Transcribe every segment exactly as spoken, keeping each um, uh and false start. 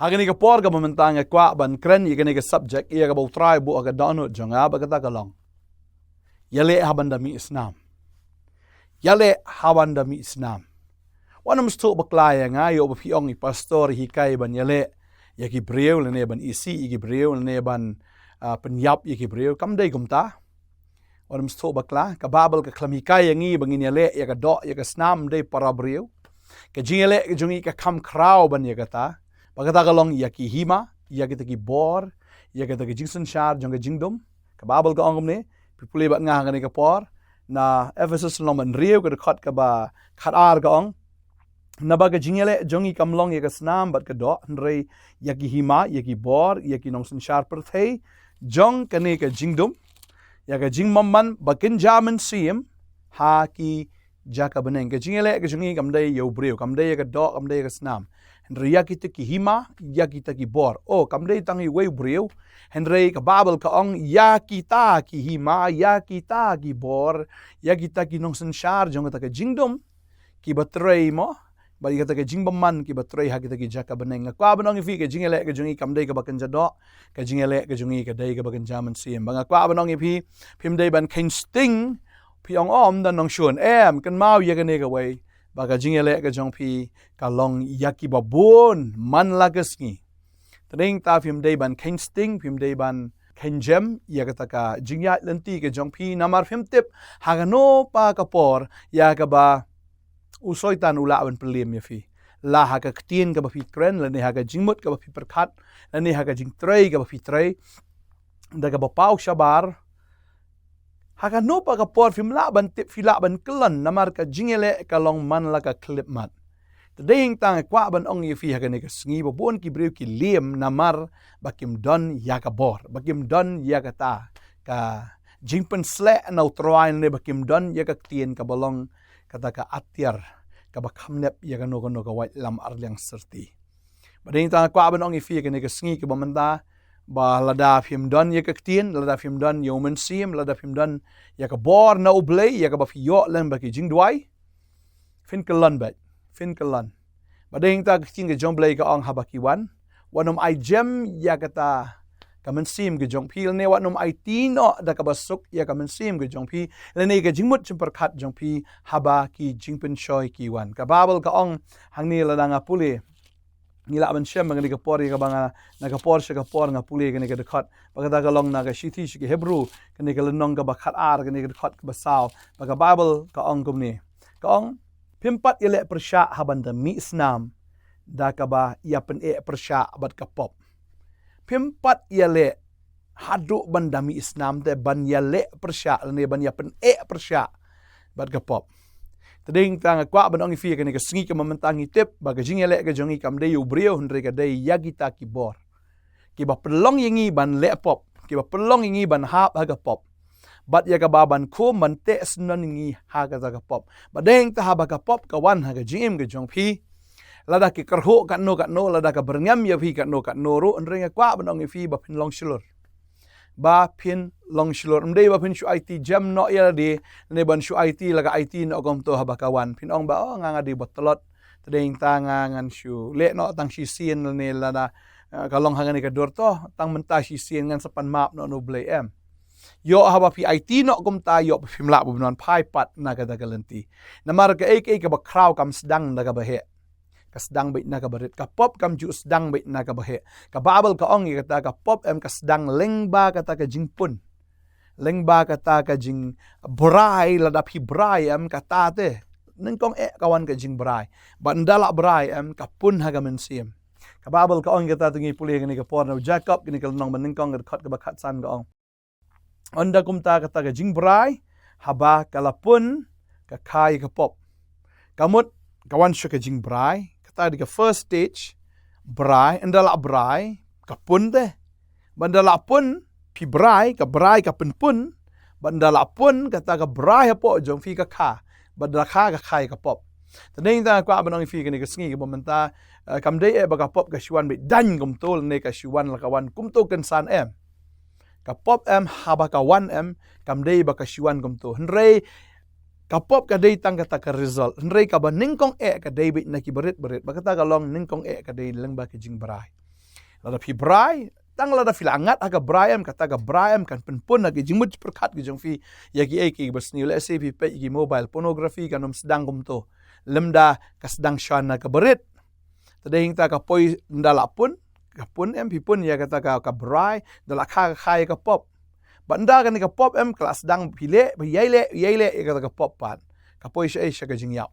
Ha kane ka por kaba mynta nga kwah ban kren ïa kane ka subject, ïa kaba U Trai u buh ha ka dohnud jong nga, ba kata ka long: Ïaleh ha ban da mih snam. Ïaleh ha ban da mih snam. Wat nym sngewthuh bakla ïa nga, ïoh ba phi ong i pastor i hikai ban ïaleh ïa ki briew, lane ban isih ïa ki briew, lane ban, ah, pynïap ïa ki briew. Kam dei kumta. Wat nym sngewthuh bakla, ka Baibl ka khlem hikai ïa ngi ba ngin ïaleh ïa ka doh, ïa ka snam, ym dei para briew. Ka jingïaleh ka jong ngi ka kham khraw ban ïa kata. Ba kata ka long ïa ki hima, ïa kita ki bor, ïa kita ki jingsynshar jong ka jingdum. Ka Baibl ka ong kumne, phi pule bad nga ha kane ka por, na Ephesus lynnong ba hynriew, ka dkhot kaba khatar, ka ong: Naba ka jingïaleh jong ngi kam long ïa ka snam bad ka doh, hynrei ïa ki hima, ïa ki bor, ïa ki nongsynshar pyrthei jong kane ka jingdum, ïa ka jingbymman ba kynja mynsiem ha ki jaka bneng. Ka jingïaleh ka jong ngi kam dei ïa u briew, kam dei ïa ka doh, kam dei ïa ka snam. Hynrei ïa kita ki hima, ïa kita ki bor. Oh, kam dei tang ïa uwei u briew. Hynrei ka Baibl ka ong ïa kita ki hima, ïa kita ki bor, ïa kita ki nongsynshar jong kata ka jingdum, kiba trei mo, bad ïa kata ka jingbymman kiba trei ha kita ki jaka bneng. Nga kwah ban ong ïa phi, ka jingïaleh ka jong ngi kam dei kaba kynja doh, ka jingïaleh ka jong ngi ka dei kaba kynja mynsiem. Ba nga kwah ban ong ïa phi, phim dei ban kheiñ sting, phi ong, ym don nongshun. Em, kynmaw ïa kane kawei, ba ka jingïaleh ka jong phi ka long ïa kiba bun man la ka sngi. Te dei nangta phim dei ban kheiñ sting, phim dei ban kheiñ jem ïa kata ka jingïaid lynti ka jong phi, namar phim tip ha kano pat ka por ïa kaba u Soitan u lah ban pynliem ïa phi. La ha ka ktien kaba phi kren, lane ha ka jingmut kaba phi pyrkhat, lane ha ka jingtrei kaba phi trei da kaba paw shabar. Ha kano pat ka por phim lah ban tip, phi lah ban kyllon, namar ka jingïaleh ka long man la ka khyllipmat. Te dei nangta nga kwah ban ong ïa phi ha kane ka sngi, ba bun ki briew ki liem namar ba kim don ïa ka bor, ba kim don ïa kata ka jingpynsleh na U Trai, ne ba kim don ïa ka ktien kaba long kata ka atiar kaba kham nep ïa kano kano ka waitlam arliang syrti. Ba dei nangta nga kwah ban ong ïa phi ha kane ka sngi kaba mynta, ba lada phim don ïa ka ktien, lada phim don ïa u Mynsiem, lada phim don ïa ka bor na U Blei, ïa kaba phi ïoh lyngba ki jingduwai, phin kyllon beit, phin kyllon. Ba dei nangta ka ktien ka jong U Blei ka ong, haba ki wan, wat nym ai jem ïa kata ka mynsiem ka jong phi, lane wat nym aiti noh da kaba suk ïa ka mynsiem ka jong phi, lane ka jingmut jingpyrkhat jong phi, haba ki jingpynshoi ki wan. Ka Baibl ka ong hangne, lada nga pule, ngi lah ban shem ha kane ka por, ïa kaba nga, na ka por sha ka por nga pule kane ka dkhot. Ba kata ka long na ka shithi sha ki Hebru, kane ka lynnong kaba khatar, kane ka dkhot kaba saw. Ba ka Baibl ka ong kumne. Ka ong, phim pat ïaleh pyrshah ha ban da mih snam da kaba ïa pyneh pyrshah bad ka pop. Phim pat ïaleh haduh ban da mih snam te ban ïaleh pyrshah, lane ban ïa pyneh pyrshah bad ka pop. Te dei nangta nga kwah ban ong ïa phi ha kane ka sngi kaba mynta, ngi tip ba ka jingïaleh ka jong ngi kam dei ïa u briew, hynrei ka dei ïa kita ki bor kiba pynlong ïa ngi ban leh pop, kiba pynlong ïa ngi ban hap ha ka pop, bad ïa kaba ban khum ban teh syndon ïa ngi ha kata ka pop. Ba dei nangta haba ka pop ka wan ha ka jingim ka jong phi, lada ki kyrhuh katno katno, lada ka byrngem ïa phi katno katno ruh, hynrei nga kwah ban ong ïa phi ba phin long shlur. Ba phin long shlur. Ym dei ba phin shu aiti jem noh ïa lade, ne ban shu aiti la ka aiti noh kumto haba ka wan. Phin ong ba, oh, nga nga dei ba tlot. Te dei nangta nga ngan shu leh noh tang shisien, ne lada, eh, ka long ha kane ka dur, to tang mynta shisien, ngan sa pan map noh na U Blei, em. Ïoh haba phi aiti noh kumta, ïoh ba phim lah ban wan phai pat na kata ka lynti. Namar kaei kaei kaba khraw kam sdang da kaba heh. Ka sdang beit na kaba rit. Ka pop kam ju sdang beit na kaba heh. Ka Baibl ka ong ïa kata ka pop, em, ka sdang lyngba kata ka jingpun. Lyngba kata ka jingbrai, lada phi brai, em, kata te. Nyngkong eh ka wan ka jingbrai. Bad ynda la brai, em, ka pun ha ka mynsiem. Ka Baibl ka ong ïa kata, to ngi pule kane ka por na u Jakob, kane ka lynnong ba nyngkong, ka dkhot kaba khatsan, ka ong, ynda kumta kata ka jingbrai, haba ka la pun, ka kha ïa ka pop. Ka mut ka wan sha ka jingbrai, kata dei ka first stage, brai, ynda la brai, ka pun te. Bad ynda la pun, phi brai, ka brai ka pynpun. Bad ynda la pun, kata ka brai hapoh jong phi ka kha. Bad ynda kha, ka kha ïa ka pop. Te dei nangta nga kwah ban ong ïa phi ha kane ka sngi kaba mynta, eh, kam dei eh ba ka pop ka shu wan beit daiñ kumto, ne ka shu wan la ka wan kumto kynsan, em. Ka pop, em, haba ka wan, em, kam dei ba ka shu wan kumto. Hynrei ka pop ka dei tang kata ka result. Hynrei kaba nyngkong eh ka dei beit na ki barit barit. Ba kata ka long nyngkong eh ka dei lyngba ka jingbrai. Lada phi brai, tang lada phi la ngat ha ka brai em, kata ka brai em kan pynpun ha ki jingmut pyrkhat ki jong phi ïa ki ei ki ba sniew. Lehse phi peit ki mobile pornography kan ym sdang kumto. Lymda ka sdang shwa na ka barit. Te dei hangta ka poi nda la pun, ka pun em phi pun ïa kata ka, ka brai, da la kha ka kha ïa ka pop. Bad nda kane ka pop em ka la sdang phi leh, phi ïai leh, ïai leh ïa kata ka pop pat. Ka poi sha ei sha ka jingïap.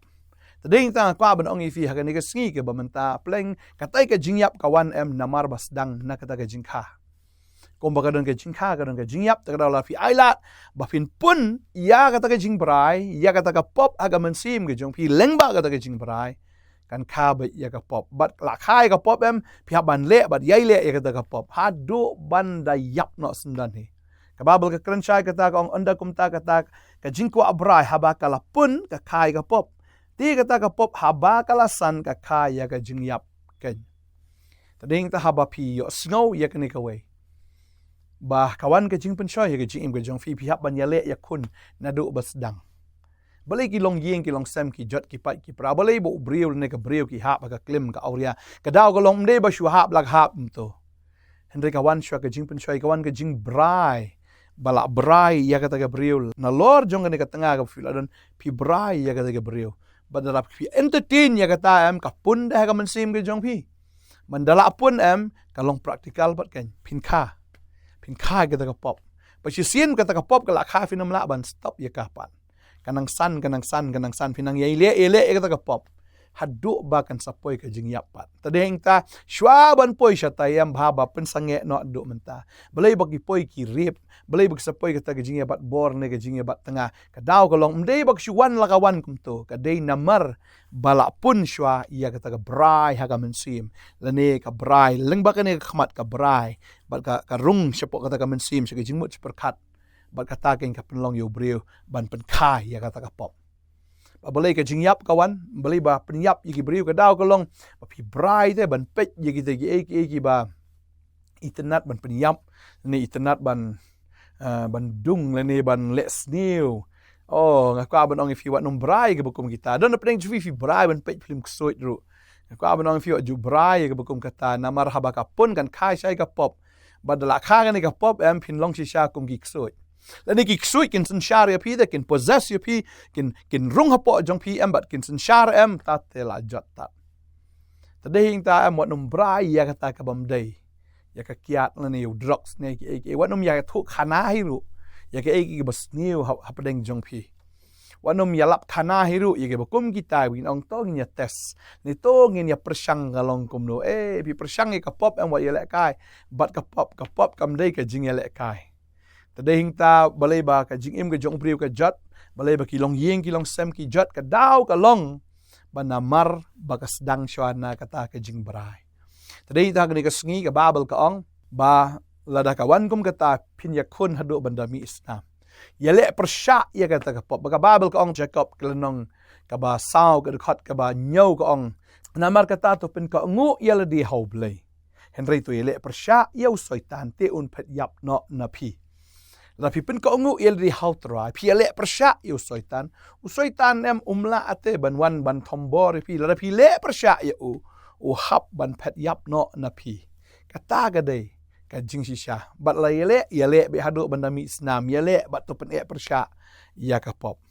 Te dei hangta nga kwah ban ong ïa phi ha kane ka sngi kaba mynta pleng, katai ka jingïap ka wan em namar ba sdang na kata ka jingkha. Kumba ka don ka jingkha, ka don ka jingïap, te ka daw la phi ailad ba phin pun ïa kata ka jingbrai, ïa kata ka pop ha ka mynsiem ka jong phi lyngba kata ka jingbrai. Kan kha beit ïa ka pop. Bad la kha ïa ka pop em, phi hap ban leh bad ïai leh ïa kata ka pop haduh ban da ïap noh syndon hi. Ka Baibl ka kren shai kata, ka ong ynda kumta kata ka jingkwah brai haba ka la pun ka kha ïa ka pop. Te kata ka pop haba ka la san ka kha ïa ka jingïap. Keiñ. Te dei hangta haba phi ïohsngew ïa kane kawei, ba ka wan ka jingpynshoi ïa ka jingim ka jong phi, phi hap ban ïaleh ïakhun naduh ba sdang. Balei ki longïing ki longsem, ki jot ki pait ki pra, balei ba u briew lane ka briew ki hap ha ka klim ka awria? Ka daw ka long ym dei ba shu hap la ka hap kumto. Hynrei ka wan shuwa ka jingpynshoi, ka wan ka jingbrai. Ba la brai ïa kata ka briew. Nalor jong kane ka tnga kaba phi la don, phi brai ïa kata ka briew. Bad lada phi entertain ïa kata em, ka pun da ha ka mynsiem ka jong phi. Mynda la pun em, ka long practical pat, keiñ, phin kha. Phin kha ïa kata ka pop. Ba shisien kata ka pop ka la kha, phin ym lah ban stop ïa ka pat. Ka nang san, ka nang san, ka nang san, phin nang ïai leh, ïai leh ïa kata ka pop. Haduh ba kan sa poi ka jingïap pat. Te dei hangta, shuwa ban poi shatai em, bha ba pynsangeh noh haduh mynta. Balei ba ki poi ki rape, balei ba ki sa poi kata ka jingïabat bor ne ka jingïabat tnga? Ka daw ka long ym dei ba ka shu wan la ka wan kumto, ka dei namar ba la pun shuwa ïa kata ka brai ha ka mynsiem, lane ka brai lyngba kane ka khmat, ka brai bad ka, ka rung shapoh kata ka mynsiem sha ka jingmut jingpyrkhat. Bad kata keiñ ka pynlong ïa u briew ban pynkha ïa kata ka pop. Ba balei ka jingïap ka wan, balei ba pynïap ïa ki briew? Ka daw ka long ba phi brai te ban peit ïa kita ki ei ki ei kiba itynnad ban pynïap, ne itynnad ban, eh, ban dung, lane ban leh sniew. Oh, nga kwah ban ong ïa phi, wat nym brai ïa kiba kum kita. Don hapdeng jong phi phi brai ban peit phlim ksuid ruh. Nga kwah ban ong ïa phi, wat ju brai ïa kiba kum kata, namar haba ka pun kan kha sha ka pop. Bad da la kha kane ka pop em, phin long shisha kum ki ksuid. Lane ki ksuid kin synshar ïa phi, te kin possess ïa phi, kin, kin rung hapoh jong phi em, bad kin synshar em, tad te la jot tad. Te dei hangta em, wat nym brai ïa kata ka bym dei. Ïa ka kiad lane ïa u drugs ne ki ei ki ei, wat nym ïathuh khana hi ruh ïa ki ei ki ei kiba sniew ha, hapdeng jong phi. Wat nym ïalap khana hi ruh ïa kiba kum kita, ba ngin ong to ngin ïa test, ne to ngin ïa pyrshang ka long kumno. Eh, phi pyrshang ïa ka pop em, wat ïalehkai bad ka pop, ka pop kam dei ka jingïalehkai. Te dei hangta balei ba ka jingim ka jong u briew ka jot, balei ba ki longïing ki longsem ki jot, ka daw ka long ba namar ba ka sdang shuwa na kata ka jingbrai. Te dei hangta kane ka sngi ka Baibl ka ong ba lada ka wan kum kata, phin ïakhun haduh ban da mih snam. Ïaleh pyrshah ïa kata ka pop. Ba ka Baibl ka ong, Jakob ka lynnong kaba saw ka dkhot kaba hynñiew ka ong, namar kata to pynkohnguh ïa lade ha U Blei. Hynrei to ïaleh pyrshah ïa u Soitan, te un phet ïap noh na phi. Lada phi pynkohnguh ïa lade ha U Trai, phi ïaleh pyrshah ïa u Soitan, u Soitan em um lah te ban wan ban thombor ïa phi. Lada phi leh pyrshah ïa u, u hap ban phet ïap noh na phi. Kata ka dei ka jingshisha. Bad la ïaleh, ïaleh beit haduh ban da mih snam, ïaleh bad to pyneh pyrshah ïa ka pop.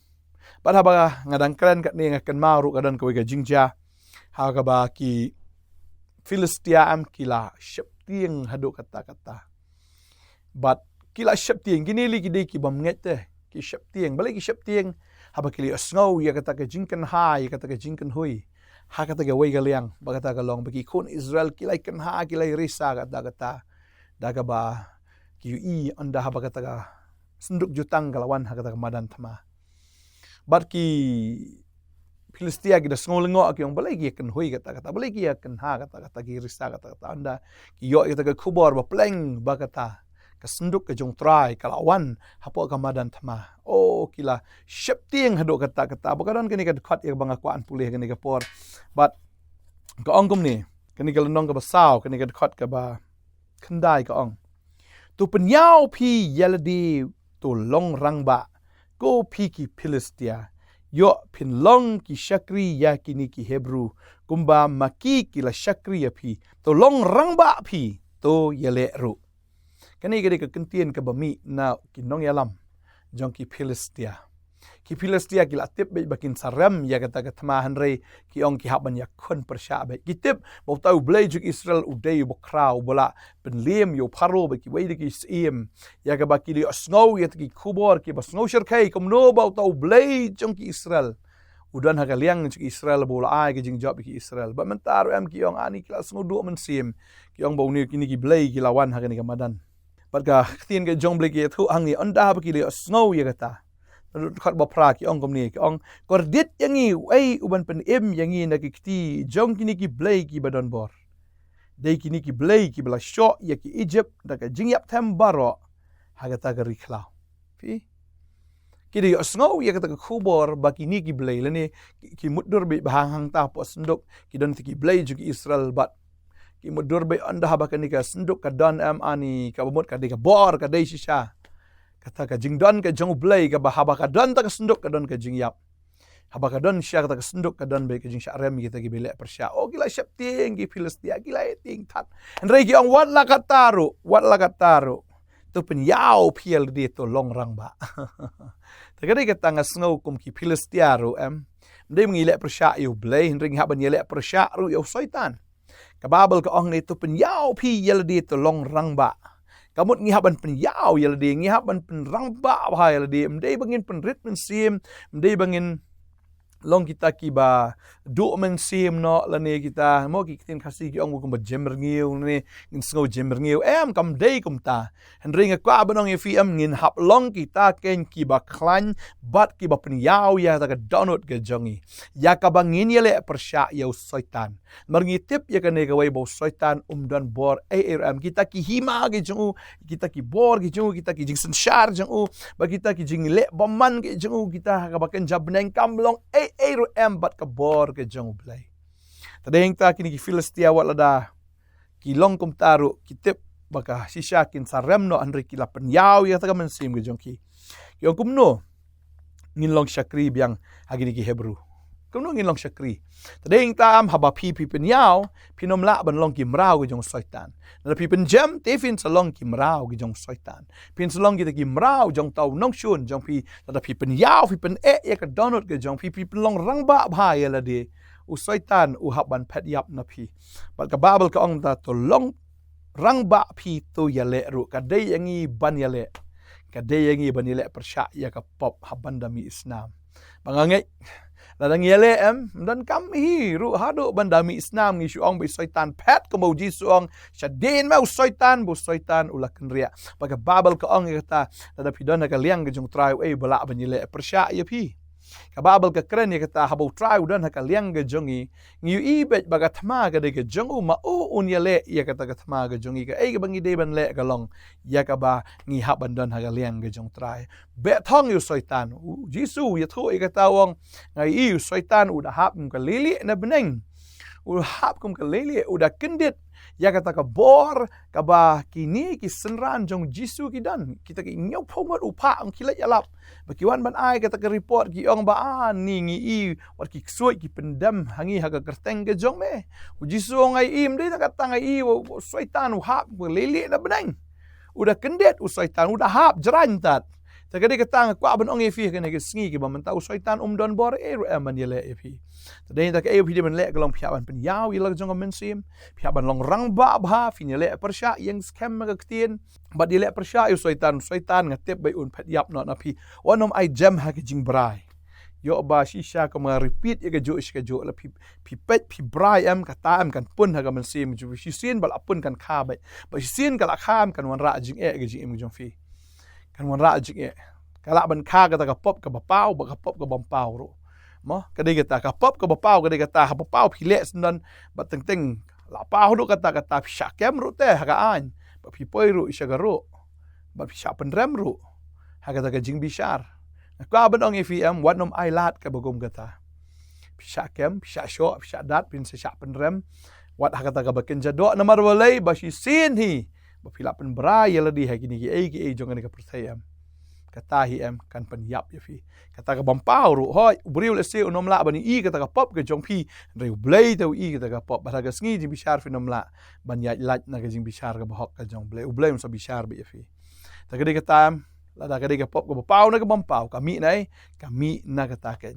Bad haba nga dang kren katne, nga kynmaw ruh ka don kawei ka jingjia ha kaba ki Philistia em ki la sheptieng haduh katta katta. Bad ki la sheptieng, kine lei ki dei ki bym ngeit te, ki sheptieng. Balei ki sheptieng? Haba ki la ïohsngew ïa kata ka jingkynha, ïa kata ka jingkynhoi ha kata kawei ka liang, ba kata ka long ba ki khun Israel ki la kynha, ki la risa katta katta. Da kaba ki ïohi ynda haba kata ka synduk jutang ka la wan ha kata ka madan thma. Bad ki Philistia ki da sngew lyngngoh, ki ong, balei ki ïa kynhoi katta katta, balei ki ïa kynha katta katta, ki risa katta katta. Ynda ki ïoh ïa kata ka khubor ba pleng ba kata ka synduk ka jong U Trai ka la wan hapoh ka madan thma, oh, ki la sheptieng haduh katta katta. Ba ka don kane ka dkhot ïa kaba nga kwah ban pule ha kane ka por. Bad ka ong kumne, kane ka lynnong kaba saw, kane ka dkhot kaba khyndai ka ong, to pynïaw phi ïa lade, to long rangbah, ko phi ki Philistia. Ïoh phin long ki shakri ïa kine ki Hebru, kumba ma ki ki la shakri ïa phi. To long rangbah phi. to ïaleh ruh. Kane ka dei ka kyntien kaba mih na ki nongïalam jong ki Philistia. Ki Philistia ki la tip beit ba kin sa rem ïa kata ka thma, hynrei ki ong ki hap ban ïakhun pyrshah beit. Ki tip ba uta u Blei jong Israel u dei uba khraw, uba la pynliem ïa u Pharaoh bad kiwei de ki syiem, ïa kaba ki la ïohsngew ïa kita ki khubor kiba sngewshyrkhei kumno ba uta u Blei jong ki Israel u don ha ka liang jong ki Israel, ba u la ai ka jingjop ïa ki Israel. Bad mynta ruh em ki ong, ani ki la sngewduh mynsiem, ki ong ba une, kine ki blei ki la wan ha kane ka madan. Bad ka ktien ka jong U Blei ka ïathuh ha ngi, ynda ba ki la ïohsngew ïa kata. Dkhot ba phra ki ong kumne, ki ong, kordit ïa ngi uei uban pynim ïa ngi na ki kti jong kine ki blei kiba don bor. Dei kine ki blei kiba la shoh ïa ki Ijipt da ka jingïap them baroh ha kata ka ri khlaw. Phi? Ki da ïohsngew ïa kata ka khubor ba kine ki blei lane ki, ki mutdur beit ba hang hangta hapoh synduk ki don kita ki blei jong ki Israel bad ki mutdur beit, ynda haba kane ka synduk ka don, em, ani kaba mut ka dei ka bor, ka dei shisha kata ka jingdon ka jong U Blei, kaba haba ka don ta ka synduk ka don ka jingïap. Haba ka don shisha kata ka synduk ka don beit ka jingshah rem ïa kita kiba ïaleh pyrshah. O, ki la sheptieng ki Philistia, ki la ïa tieng thad. Hynrei ki ong, wat la katta ruh, wat la katta ruh, to pynïaw phi ïa lade, to long rangbah. Te ka dei kata nga sngew kum ki Philistia ruh, em. Ym dei ba ngi ïaleh pyrshah ïa U Blei, hynrei ngi hap ban ïaleh pyrshah ruh ïa u Soitan. Ka Baibl ka ong ne, to pynïaw phi ïa lade, to long rangbah. Ka mut ngi hap ban pynïaw ïa lade, ngi hap ban pynrangbah bha ïa lade. Ym dei ba ngin pynrit mynsiem, ym dei ba ngin long kita kiba duh mynsiem noh lane kita, mo, ki ktien Khasi ki ong kumba jem rngiew lane ngin sngew jem rngiew. Em, kam dei kumta. Hynrei nga kwah ban ong ïa phi, em, ngin hap long kita ken kiba khlaiñ bad kiba pynïaw ïa kata ka dohnud ka jong ngi, ïa kaba ngin ïaleh pyrshah ïa u Soitan. Namar ngi tip ïa kane kawei ba u Soitan um don bor ei ei ruh em. Kita ki hima ki jong u, kita ki bor ki jong u, kita ki jingsynshar jong u, bad kita ki jingleh bymman ki jong u, kita ha kaba kynja bneng, kam long ei ei ruh em bad ka bor ka jong U Blei. Te dei hangta kine ki Philistia, wat lada ki long kumta ruh, ki tip ba ka shisha kin sa rem noh, hynrei ki la pynïaw ïa kata ka mynsiem ka jong ki. Ki ong, kumno ngin long shakri biang ha kine ki Hebru? Kumno ngin long shakri? Te dei hangta, em, haba phi, phi pynïaw, phin ym lah ban long ki mraw ki jong u Soitan. Lada phi pynjem, te phin sa long ki mraw ki jong u Soitan. Phin sa long kita ki mraw jong uta u nongshun jong phi. Lada phi pynïaw, phi pyneh ïa ka dohnud ka jong phi, phi pynlong rangbah bha ïa lade, u Soitan u hap ban phet ïap na phi. Bad ka Baibl ka ong ta, to long rangbah phi, to ïaleh ruh. Ka dei ïa ngi ban ïaleh. Ka dei ïa ngi ban ïaleh pyrshah ïa ka pop haba ngi da mih isnam. Ba nga ngeit, lada ngi ïaleh, em, ym donkam hi ruh haduh ban da mih isnam ngi shu ong ba u Soitan phet, kumba u Jisu u ong, shadien me u Soitan, ba u Soitan u la kynriah. Bad ka Baibl ka ong ïa kata, lada phi don ha ka liang ka jong u Trai, uei ba lah ban ïaleh pyrshah ïa phi? Ka Baibl ka kren ïa kata, haba u Trai u don ha ka liang ka jong ngi, ngi ïohi beit ba ka thma ka dei ka jong u, ma u un ïaleh ïa kata ka thma ka jong ngi. Kaei kaba ngi dei ban leh ka long ïa kaba ngi hap ban don ha ka liang ka jong u Trai. Beh thong ïa u Soitan. U Jisu u ïathuh ïa kata, u ong, nga ïohi u Soitan u da hap kum ka leilieh na bneng. U hap kum ka leilieh, u da kyndit ïa kata ka bor kaba kine ki synran jong u Jisu ki don. Kita ki hynñiewphew ngut u phah, ong, ki leit ïalap. Ba ki wan ban ai kata ka report, ki ong ba, ah, ni ngi ïohi wat ki ksuid ki pyndem ha ngi ha ka kyrteng ka jong me. U Jisu u ong, nga ïohi, ym dei tang kata, nga ïohi u, u Soitan u hap kum ka leilieh na bneng. U da kyndit u Soitan, u da hap jrang tad. Te ka dei kata nga kwah ban ong ïa phi ha kane ka sngi, kiba mynta u Soitan um don bor ei ruh em ban ïaleh ïa phi. Te dei ta kaei ba phi dei ban leh ka long phi hap ban pynïaw ïa la ka jong ka mynsiem. Phi hap ban long rangbah bha, phin ïaleh pyrshah ïeng skhem ha ka ktien. Bad ïaleh pyrshah ïa u Soitan, u Soitan nga tip ba un phet ïap noh na phi. Wat nym ai jem ha ka jingbrai. Ïoh ba shisha kum nga repeat ïa kajuh shi kajuh, la phi, phi peit phi brai em, kata em kan pun ha ka mynsiem jong phi. Shisien ba la pun kan kha beit. Ba shisien ka la kha em kan wanrah jingeh ha ka jingim jong phi. Kan wanrah jingeh. Ka lah ban kha kata ka pop kaba paw bad ka pop ka bym paw ruh. Mo, ka dei kata ka pop kaba paw, ka dei kata haba paw phi leh syndon bad teng teng la paw ruh kata, kata phi shah kem ruh te ha ka aiñ. Bad phi poi ruh sha ka rok. Bad phi shah pynrem ruh ha kata ka jingbishar. Nga kwah ban ong ïa phi em, wat nym ai lad kaba kum kata. Phi shah kem, phi shah shoh, phi shah dat, phin sa shah pynrem wat ha kata kaba kynja doh, namar balei? Ba shisien hi ba phi lah pynbrai ïa lade ha kine kiei kiei jong kane ka pyrthei em. kata hi em kan pynïap ïa phi. Kata ka bym paw ruh, hooid, u briew lehse un ym lah ban ïohi kata ka pop ka jong phi, hynrei U Blei te u ïohi kata ka pop. Bad ha ka sngi jingbishar phin ym lah ban ïaid lait na ka jingbishar ka bahok ka jong U Blei. U Blei un sa bishar beit ïa phi. Te ka dei kata em, lada ka dei ka pop ka ba paw ne ka bym paw, ka mih na ei, ka mih na kata ka,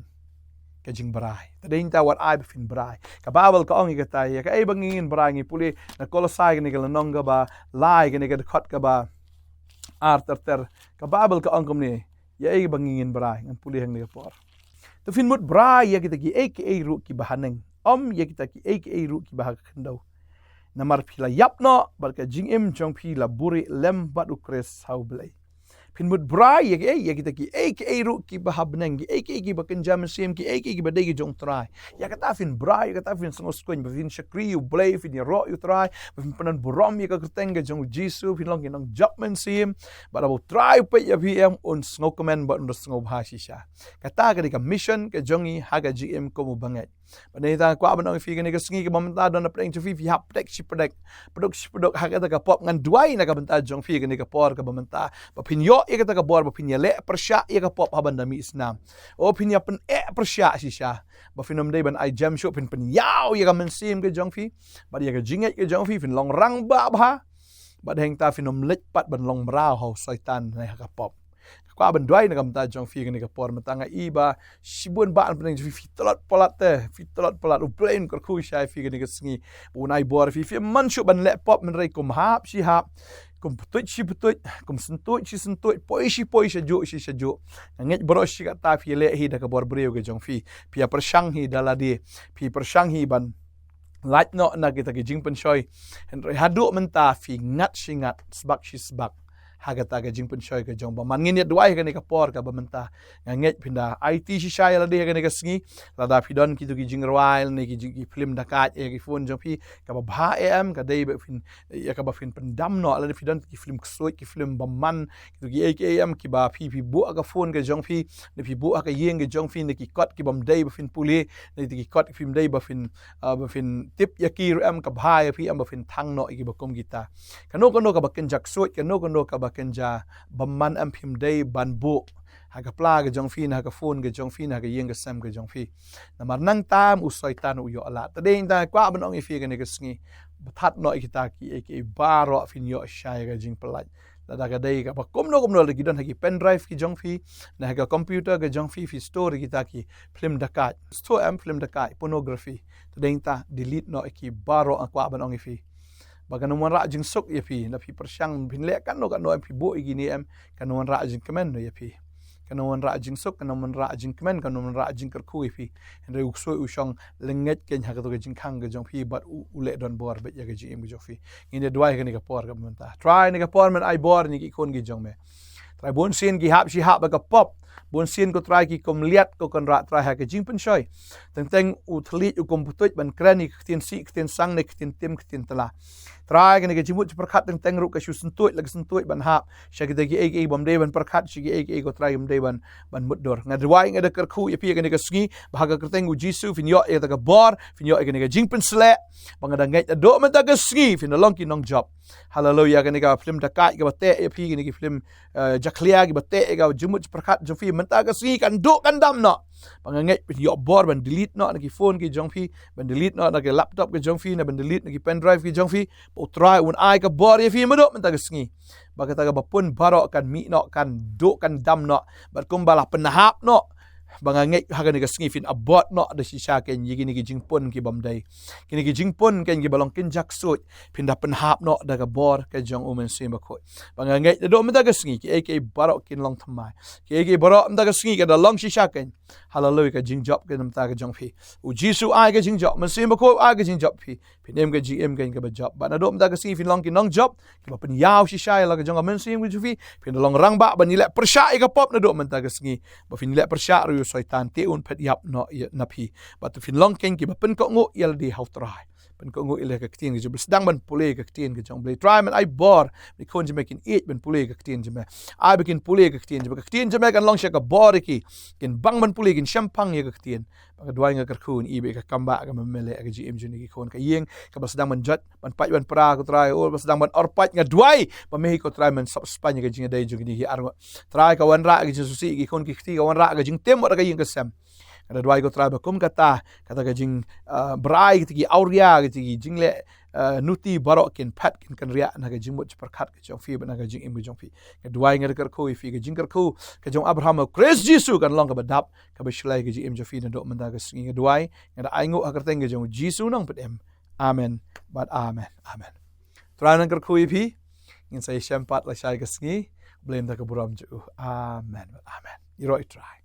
ka jingbrai. Te dei ngi ta wat ai ba phin brai. Ka Baibl ka ong ïa kata, ïa kaei ba ngi ngin brai, ngi pule na Kolosai kane ka lynnong ka ba lai, kane ka dkhot ka ba ar ter ter. Ka Baibl ka ong kumne, ïa ei ba ngi ngin brai, ngan pule hangne ka por. Te phin mut brai ïa kita kiei kiei ruh ki ba ha neng, ym ïa kita kiei kiei ruh ki ba ha ka khyndew. Namar phi la ïap noh, bad ka jingim jong phi la buhrieh lem bad U Khrist ha U Blei. Phin mut brai ïa kiei, ïa kita kiei kiei ruh ki ba ha bneng, kiei kiei ki ba kynja mynsiem, kiei kiei ki ba dei ki jong U Trai. Ïa kata phin brai, ïa kata phin sngewskuiñ, ba phin shakri ïa U Blei, phin ïaroh ïa U Trai, ba phin pyndon burom ïa ka kyrteng ka jong U Jisu, phin long ki nongjop mynsiem, bad haba U Trai u peit ïa phi em, un sngewkmen bad un sngewbha shisha. Kata ka dei ka mission ka jong ngi ha ka jingim kum u bangeit. Bad nangta nga kwah ban ong ïa phi kane ka sngi kaba mynta don hapdeng jong phi, phi hap pdeng shi pdeng, pdeng shi pdeng ha kata ka pop. Ngan duwai na ka bynta jong phi kane ka por kaba mynta, ba phin ïoh ïa kata ka bor, ba phin ïaleh pyrshah ïa ka pop ha ban da mih snam. O phin ïa pyneh pyrshah shisha, ba phin ym dei ban ai jem shuh, phin pynïaw ïa ka mynsiem ka jong phi bad ïa ka jingngeit ka jong phi, phin long rangbah bha. Bad hangta phin ym leit pat ban long mraw ha u Soitan ne ha ka pop. Nga kwah ban duwai na ka bynta jong phi kane ka por mynta, nga i ba shibun bah na pdeng jong phi, phi tlot palat te, phi tlot palat. U Blei un kyrkhu shisha ïa phi kane ka sngi, un ai bor ïa phi. Phi ym mon shuh ban leh pop, hynrei kum hap shi hap, kum pyntuid shi pyntuid, kum syntuid shi syntuid, poi shi poi, shajuh shi shajuh. Nga ngeit baroh shi katta phi leh hi da ka bor briew ka jong phi. Phi ïa pyrshang hi da lade, phi pyrshang hi ban lait noh na kita ki jingpynshoi. Hynrei haduh mynta phi ngat shi ngat, sbak shi sbak ha kata ka jingpynshoi ka jong bymman. Ngin ïa duwai ha kane ka por kaba mynta. Nga ngeit phin da aiti shisha ïa lade ha kane ka sngi. Lada phi don kito ki jingrwai ne ki jing, ki film dakaid ïa ki phone jong phi, kaba bha em, ka dei ba phin, ïa kaba phin pyndam noh. Lada phi don ki film ksuid, ki film bymman, kito kiei kiei em kiba phi, phi buh ha ka phone ka jong phi, ne phi buh ha ka ïing ka jong phi, ne ki kot ki bym dei ba phin pule, ne kito ki kot ki phim dei ba phin, ah, ba phin tip ïa ki ruh em, ka bha ïa phi em ba phin thang noh ïa kiba kum kita. Kano kano kaba kynja ksuid, kano kano kaba kynja bymman em, phim dei ban buh ha ka pla ka jong phi, ne ha ka phone ka jong phi, ne ha ka ïing ka sem ka jong phi. Namar nangta em u Soitan u ïoh lad. Te dei nangta nga kwah ban ong ïa phi kane ka sngi, ba that noh ïa kita kiei kiei baroh, phin ïoh shisha ïa ka jingpyllait. Lada ka dei kaba kumno kumno, lada ki don ha ki pen drive ki jong phi, ne ha ka computer ka jong phi, phi store ïa kita ki film dakaid. Store em film dakaid, pornography. Te dei nangta delete noh ïa ki baroh, nga kwah ban ong ïa phi. Ba kan ym wanrah jingsuk ïa phi, lada phi pyrshang phin leh kano kano em, phi buh ïa kine em, kan ym wanrah jingkmen noh ïa phi. Kan ym wanrah jingsuk, kan ym wanrah jingkmen, kan ym wanrah jingkyrkhu ïa phi. Hynrei u ksuid u shong lyngngeit keiñ ha kato ka jingkhang ka jong phi, bad u, u leh don bor beit ïa ka jingim ka jong phi. Ngin ïa duwai kane ka por kaba mynta. Trai, kane ka por men ai bor ïa ki khun ki jong me. Trai, bunsien ki hap shi hap ha ka pop. Bunsien ko Trai ki khlem leit, ko Kynrad Trai, ha ka jingpynshoi. Teng teng u thylliej u khlem pyntuid ban kren ïa ka ktien sih, ktien sang, ne ka ktien tim, ka ktien tla. Trai, kane ka jingmut jingpyrkhat teng teng ruh ka shu syntuid la ka syntuid ban hap sha kita kiei kiei bym dei ban pyrkhat, sha kiei kiei ko Trai kim dei ban, ban mutdur. Nga duwai, nga da kyrkhu ïa phi ïa kane ka sngi, ba ha ka kyrteng u Jisu phin ïoh ïa kata ka bor, phin ïoh ïa kane ka jingpynsleh. Ba nga da ngeit naduh mynta ka sngi phin da long ki nongjop. Haleluya. Kane ka film dakaid kaba teh ïa phi, kane ki film, eh, jakhlia kiba teh ïa ka jingmut jingpyrkhat jong phi, mynta ka sngi kan duh kan dam noh. Ba nga ngeit phin ïoh bor ban delete noh na ki phone ki jong phi, ban delete noh na ki laptop ki jong phi, ne ban delete na ki pen drive ki jong phi. Ba u Trai un ai ka bor ïa phi naduh mynta ka sngi. Ba kata kaba pun baroh kan mih noh, kan duh kan dam noh. Bad kumba la pynhap noh, ba nga ngeit ha kane ka sngi phin abot noh da shisha keiñ ïa kine ki jingpun ki bym dei. Kine ki jingpun keiñ kiba long kynja ksuid, phin da pynhap noh da ka bor ka jong u Mynsiem Bakhuid. Ba nga ngeit naduh mynta ka sngi kiei kiei baroh kin long thymmai. Kiei kiei baroh mynta ka sngi kan da long shisha keiñ. Haleluya, ka jingjop ka mynta ka jong phi. U Jisu ai ka jingjop, Mynsiem Bakhuid ai ka jingjop phi. Phin im ka jingim keiñ kaba jop. Bad naduh mynta ka sngi phin long ki nongjop kiba pynïaw shisha ïa la ka jong ka mynsiem ka jong phi. Phin da long rangbah ban ïaleh pyrshah ïa ka pop naduh mynta ka sngi. Ba phin ïaleh pyrshah ruh ïa u Soitan, te un phet ïap noh ïa na phi. Bad phin long keiñ kiba pynkohnguh ïa lade ha u Trai. Ban kohnguh ïa la ka ktien ka jong u Blei. Sdang ban pule ka ktien ka jong u Blei. Trai men ai bor ba ki khun jong me kin ïeit ban pule ka ktien jong me. Ai ba kin pule ka ktien jong me. Ka ktien jong me kan long sha ka bor ïa ki. Kin bang ban pule, kin shemphang ïa ka ktien. Ba nga duwai, nga kyrkhu, ngi ïohi ba ka kam ba ka mem leh ha ka jingim jong ki khun, ka ïing kaba sdang ban jot, ban pait ban pra, ko Trai. Oh, ba sdang ban or pait, nga duwai ba me hi ko Trai men sop spang ïa ka jingïadei jong kine ki arngut. Trai, ka wanrah ka jingsngewsih ki khun ki kti, ka wanrah ka jingtim wat ha ka ïing ka sem. Nga da duwai ko Trai ba kum kata, kata ka jing, ah, brai, kata ki awria, kata ki jingleh, ah, nuti baroh kin phet, kin kynriah na ka jingmut jingpyrkhat ka jong phi bad na ka jingim ka jong phi. Nga duwai, nga da kyrkhu ïa phi, ka jingkyrkhu ka jong Abraham ha u Khrist Jisu kan long kaba dap, kaba shlei ha ka jingim jong phi naduh mynta ka sngi. Nga duwai, nga da ainguh ha ka kyrteng ka jong u Jisu u nongpynim. Amen bad amen. Amen. Trai un kyrkhu ïa phi. Ngin sa ïashem pat lashai ka sngi. Blei un da ka burom jong u. Amen bad amen. Ïaroh ïa u Trai.